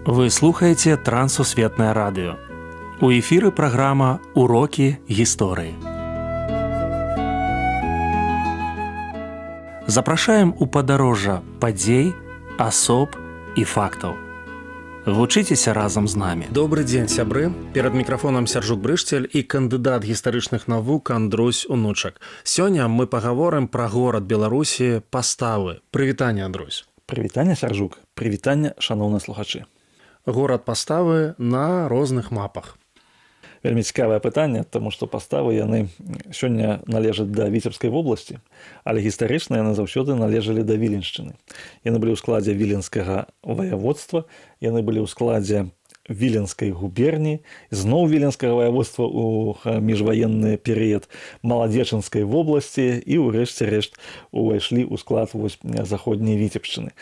Вы слухаеце Трансусветнае радыё. У эфіры праграма «Урокі гісторыі». Запрашаем у падарожжа падзей, асоб і фактаў. Вучыцеся разам з намі. Добры дзень, сябры. Перад мікрафонам Сяржук Брышцель і кандыдат гістарычных навук Андрусь Унучак. Сёння мы пагаворым пра горад Беларусі Паставы. Прывітанне, Андрусь. Прывітанне, Сяржук. Прывітанне, шаноўныя слухачы. Горад Паставы на розных мапах. Вельмі цікавае пытанне, таму што Паставы яны сёння належаць да Віцебскай вобласці, але гістарычна яны заўсёды належалі да Віленшчыны. Яны былі ў складзе Віленскага ваяводства, яны былі ў складзе Віленскай губерніі, зноў Віленскага ваяводства ў міжваенны перыяд, Маладзечанскай вобласці і ўрэшце рэшт увайшлі ў склад вось заходняй Віцебшчыны.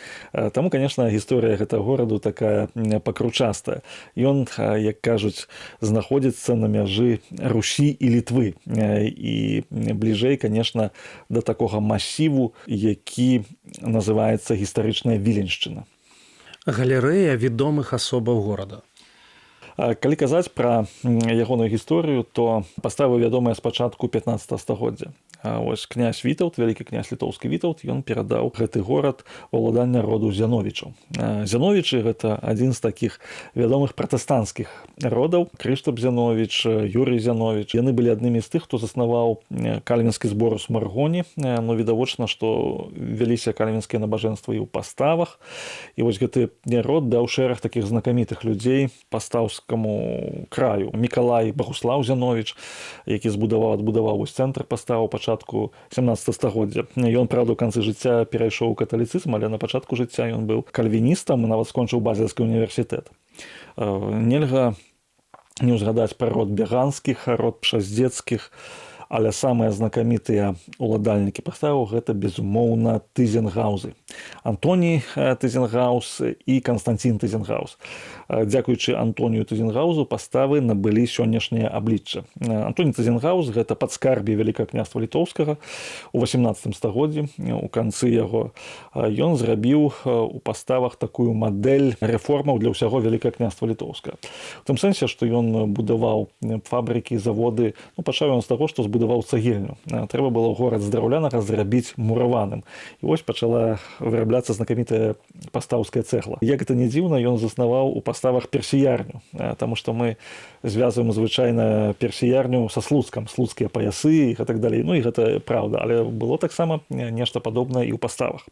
Таму, конечно, гісторыя гэтага гораду такая пакручастая. Ён, як кажуць, знаходзіцца на мяжы Русі і Літвы. І бліжэй, конечно, да такога масіву, які называецца гістарычная Віленшчына. Галерэя вядомых асобаў горада. Калі казаць пра ягоную гісторыю, то Паставы вядомыя з пачатку 15 стагоддзя. Вось князь Вітаўт, вялікі князь літоўскі Вітаўт, ён перадаў гэты горад ва ўладанне роду Зяновічаў. Зяновічы гэта адзін з такіх вядомых пратэстанцкіх родаў. Крыштап Зяновіч, Юрый Зяновіч. Яны былі аднымі з тых, хто заснаваў кальвінскі збор у Смаргоні. Но відавочна, што вяліся кальвінскія набажэнствы і ў Паставах. І вось гэты род даў шэраг такіх знакамітых людзей пастаўскаму краю. Мікалай Багуслаў Зяновіч, які адбудаваў вось цэнтр Паставаў пачатку 17 стагоддзя. Ён, праўда, у канцы жыцця перайшоў у каталіцызм, але на пачатку жыцця ён быў кальвіністам і нават скончыў Базельскі універсітэт. Нельга не ўзгадаць пра род Бяганскіх, род Пшаздзецкіх, але самыя знакамітыя уладальнікі Паставаў гэта, безумоўна, Тызенгаузы. Антоній Тызенгаус і Канстанцін Тызенгаус. Дзякуючы Антонію Тызенгаузу Паставы набылі сённяшняе аблічча. Антоній Тызенгаус гэта падскарбі Вялікага княства Літоўскага у 18 стагоддзі, у канцы яго. Ён зрабіў у Паставах такую мадэль рэформаў для ўсяго Вялікага княства Літоўскага. У тым сэнсе, што ён будаваў фабрыкі, заводы. Пачаў ён з таго, што збудаваў цагельню. Трэба было горад з драўлянага зрабіць мураваным. І вось пачала вырабляцца знакамітая пастаўская цэгла. Як гэта не дзіўна, ён заснаваў у Паставах персіярню, таму што мы звязваем звычайна персіярню са Слуцкам, слуцкія паясы і гэтак далей. І гэта праўда, але было таксама нешта падобнае і ў Паставах.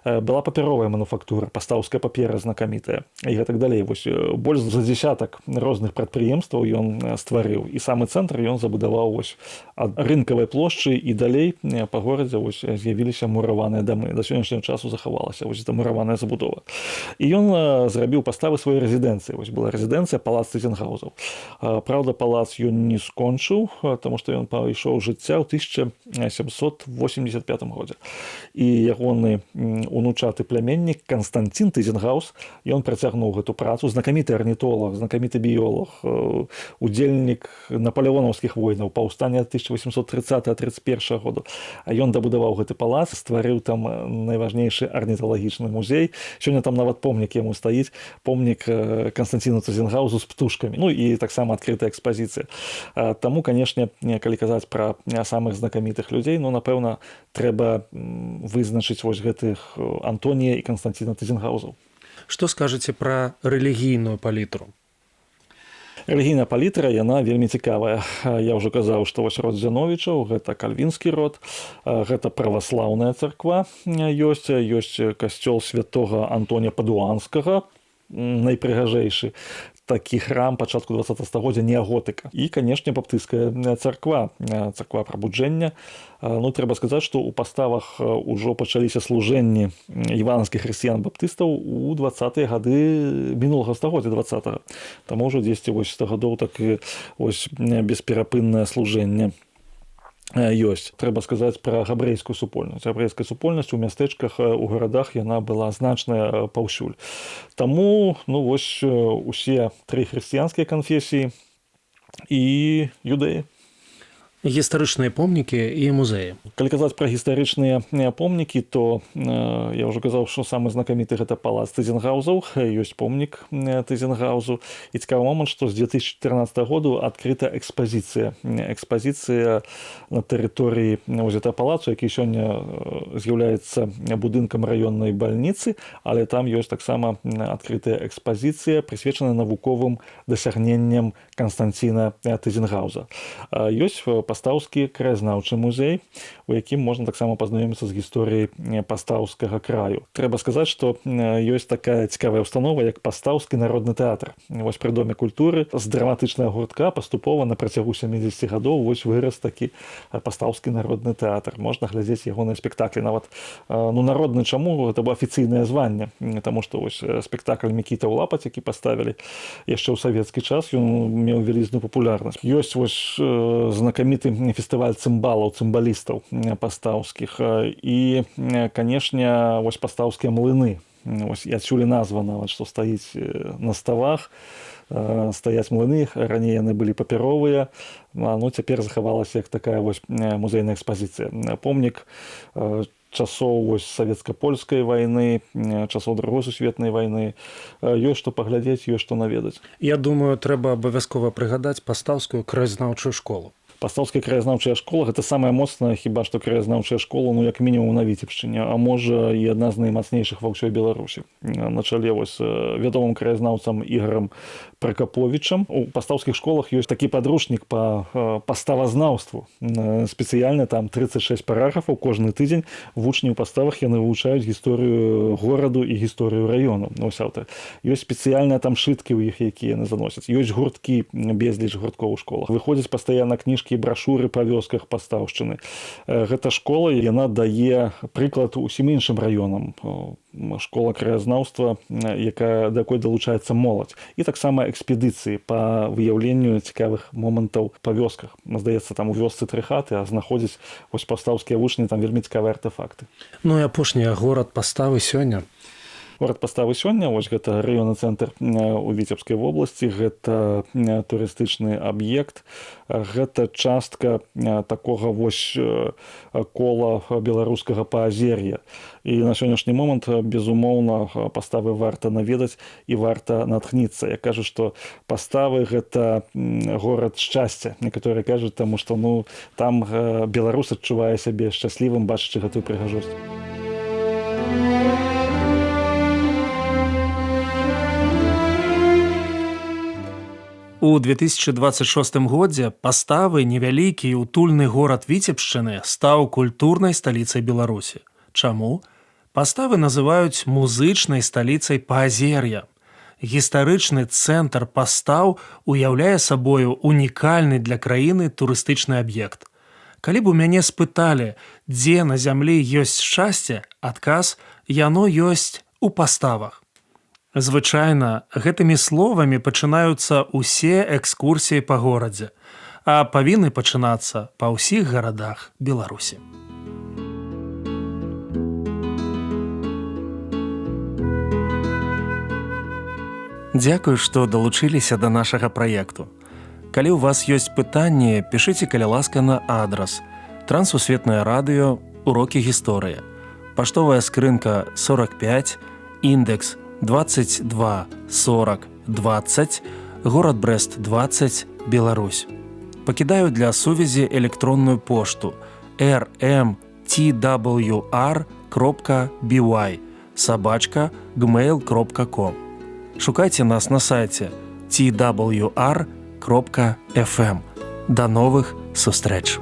Была папяровая мануфактура, пастаўская папера знакамітая і гэтак далей. Вось больш за дзесятак розных прадпрыемстваў ён стварыў. І самы цэнтр ён забудаваў вось ад рынкавай плошчы і далей па горадзе вось з'явіліся мураваныя дамы. Да сённяшняга часу захавалася вось эта мураваная забудова. І ён зрабіў Паставы сваёй рэзідэнцыі. Вось была рэзідэнцыя палац Тызенгаузаў. Праўда, палац ён не скончыў, таму што ён пайшоў жыцця ў 1785 годзе. І ягоны унучаты пляменнік Канстанцін Тызенгаус, ён працягнуў гэту працу, знакаміты арнітолаг, знакаміты біёлаг, удзельнік напалеонаўскіх войнаў, паўстання 1830-го, 31-го году. А ён дабудаваў гэты палац, стварыў там найважнейшы арніталагічны музей. Сёння там нават помнік яму стаіць, помнік Канстанціну Тызенгаузу з птушкамі. І таксама адкрытая экспазіцыя. Таму, канешне, калі казаць пра самых знакамітых людзей, напэўна, трэба вызначыць вось гэтых Антонія і Канстанціна Тызенгаузаў. Што скажаце пра рэлігійную палітру? Рэлігійная палітра, яна вельмі цікавая. Я ўжо казаў, што вось род Зяновічаў, гэта кальвінскі род, гэта праваслаўная царква ёсць, ёсць касцёл святога Антонія Падуанскага, найпрыгажэйшы такі храм пачатку 20 стагоддзя неаготыка. І, канешне, баптысцкая царква, царква прабуджэння. Трэба сказаць, што ў Паставах ўжо пачаліся служэнні евангельскіх хрысціян-баптыстаў у 20-е гады мінулага стагоддзя, 20-го. Таму ўжо дзесьці вось 100 гадоў так і вось бесперапыннае служэнне ёсць. Трэба сказаць пра габрэйскую супольнасць. Габрэйская супольнасць у мястэчках, у гарадах яна была значная паўсюль. Таму, вось, усе тры хрысціянскія канфесіі і юдэі. Гістарычныя помнікі і музеі. Калі казаць пра гістарычныя помнікі, то я ўжо казаў, што самы знакаміты гэта палац Тызенгаузаў, ёсць помнік Тызенгаузу. І цікавы момант, што з 2014 году адкрыта экспазіцыя. Экспазіцыя на тэрыторыі вось гэтага палацу, які сёння з'яўляецца будынкам раённай бальніцы, але там ёсць таксама адкрытая экспазіцыя, прысвечаная навуковым дасягненням Канстанціна Тызенгауза. Ёсць пастаўскі краязнаўчы музей, у якім можна таксама пазнаёміцца з гісторыяй пастаўскага краю. Трэба сказаць, што ёсць такая цікавая установа, як пастаўскі народны тэатр. Вось пры доме культуры з драматычнага гуртка паступова на працягу 70 гадоў вось вырас такі пастаўскі народны тэатр. Можна глядзець ягоныя спектаклі. Нават, ну, народны чаму? Гэта было афіцыйнае званне, таму што вось спектакль «Мікіта ў лапаць», які паставілі яшчэ ў савецкі час, ён меў вялізную папулярнасць. Ёсць вось знакаміты фестываль цымбалаў, цымбалістаў пастаўскіх і, канешне, вось пастаўскія млыны. Вось і адсюль і назва нават, што стаіць на ставах, стаяць млыны, раней яны былі папяровыя, ну, цяпер захавалася як такая вось музейная экспазіцыя. Помнік часоў вось савецка-польскай вайны, часоў другой сусветнай вайны. Ёсць што паглядзець, ёсць што наведаць. Я думаю, трэба абавязкова прыгадаць пастаўскую краязнаўчую школу. Пастаўская краязнаўчая школа гэта самая моцная хіба што краязнаўчая школа, ну, як мінімум на Віцебшчыне, а можа і адна з наймацнейшых ва ўсёй Беларусі. На чале вось вядомым краязнаўцам Ігарам Пракаповічам. У пастаўскіх школах ёсць такі падручнік па паставазнаўству. Спецыяльна там 36 параграфаў, кожны тыдзень вучні ў паставах яны вывучаюць гісторыю гораду і гісторыю раёну. Вось аўтар. Ёсць спецыяльныя там шыткі ў іх, якія яны заносяць. Ёсць гурткі, безліч гурткоў у школах. Выходзяць пастаянна кніжкі і брашуры па вёсках пастаўшчыны. Гэта школа, яна дае прыклад усім іншым раёнам. Школа краязнаўства, якая, да якой далучаецца моладзь. І таксама экспедыцыі па выяўленню цікавых момантаў па вёсках. Здаецца, там у вёсцы тры хаты, а знаходзяць вось пастаўскія вучні там вельмі цікавыя артэфакты. Ну і апошні горад Паставы сёння. Горад Паставы сёння, вось гэта раённы цэнтр у Віцебскай вобласці, гэта турыстычны аб'ект, гэта частка такога вось кола беларускага паазер'я. І на сённяшні момант, безумоўна, Паставы варта наведаць і варта натхніцца. Я кажу, што Паставы гэта горад шчасця. Некаторыя кажуць, таму што, ну, там беларус адчувае сябе шчаслівым, бачачы гэтую прыгажосць. У 2026 годзе Паставы, невялікі і утульны горад Віцебшчыны, стаў культурнай сталіцай Беларусі. Чаму? Паставы называюць музычнай сталіцай Паазер'я. Гістарычны цэнтр Пастаў уяўляе сабою унікальны для краіны турыстычны аб'ект. Калі б у мяне спыталі, дзе на зямлі ёсць шчасце, адказ: яно ёсць у Паставах. Звычайна, гэтымі словамі пачынаюцца ўсе экскурсіі па горадзе, а павінны пачынацца па ўсіх гарадах Беларусі. Дзякуй, што далучыліся да нашага праекту. Калі ў вас ёсць пытанні, пішыце, калі ласка, на адрас: Трансусветнае радыё, урокі гісторыі. Паштовая скрынка 45, індекс 22 40 20, горад Брэст 20, Беларусь. Пакідаю для сувязі электронную пошту rmtwr.by@gmail.com. Шукайце нас на сайце twr.fm. До новых сустрэч!